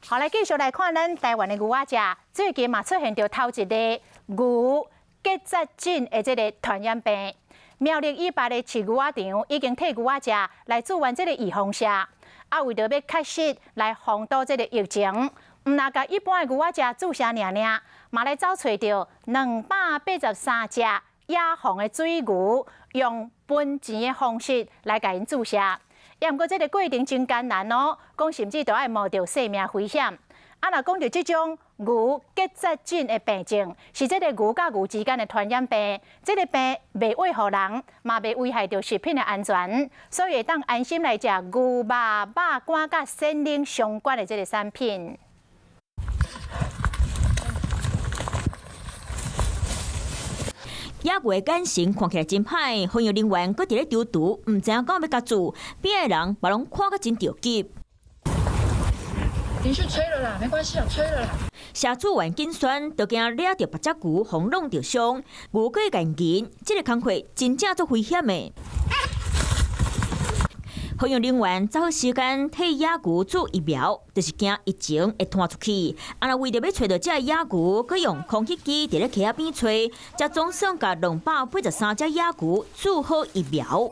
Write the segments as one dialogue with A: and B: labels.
A: 好，來繼續來看咱台灣的牛仔食，最近嘛出現著頭一个牛結節疹的這个傳染病。苗栗以北的飼牛仔場已經替牛仔食來注完這个預防射，啊，為著欲確實來防堵這个疫情，毋若共一般的牛仔食注射爾爾，嘛來走揣著283隻野放的水牛，用分錢的方式來共𪜶注射。也毋過這个過程真艱難哦，講甚至都愛冒著性命危險。啊，若講著這種牛結節疹的病症，是這个牛佮牛之間的傳染病，這个病袂餵予人，嘛袂危害著食品的安全，所以會當安心來食牛肉、肉乾佮鮮奶相關的這个產品。
B: 野牛的眼神看起來真歹，防疫人員閣佇咧躊躇，毋知影敢欲共注，邊的人嘛攏看甲真著急。
C: 連續吹了啦，沒關係啊，吹了啦。
B: 社注員緊酸，就驚掠著別隻牛，予弄著傷。牛閣會共緊，這个工課真正足危險的。防疫人員抓好時間替野牛注疫苗，就是驚疫情會傳出去。啊，若為著欲揣著這野牛，閣用空氣機佇咧溪仔邊揣，才總算共283隻野牛注好疫苗。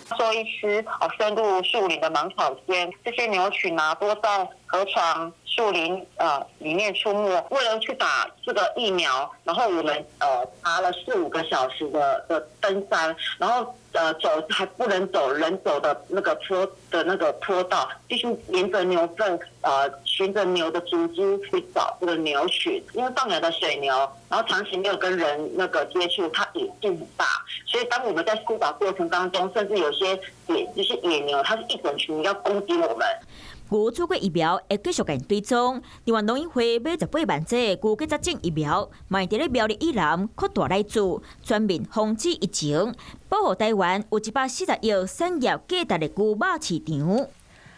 D: 獸醫師哦，深入樹林的芒草間，這些牛群啊，多在河床、樹林裡面出沒。為了去打這個疫苗，然後我們爬了四五個小時的登山，然後走還不能走人走的那個坡的那個坡道，必須沿着牛糞循着牛的足跡去找這個牛群。因為放養的水牛，然後長期沒有跟人那個接觸，它野性很大，所以當我們在疏導過程當中，甚至有些野就是野牛，它是一整群要攻擊我們。
B: 牛注過疫苗會繼續共追蹤。另外，農委會買18萬劑牛結節疹疫苗，嘛佇咧苗栗以南擴大來注，全面防止疫情，保護台灣有140億產業價值的牛肉市場。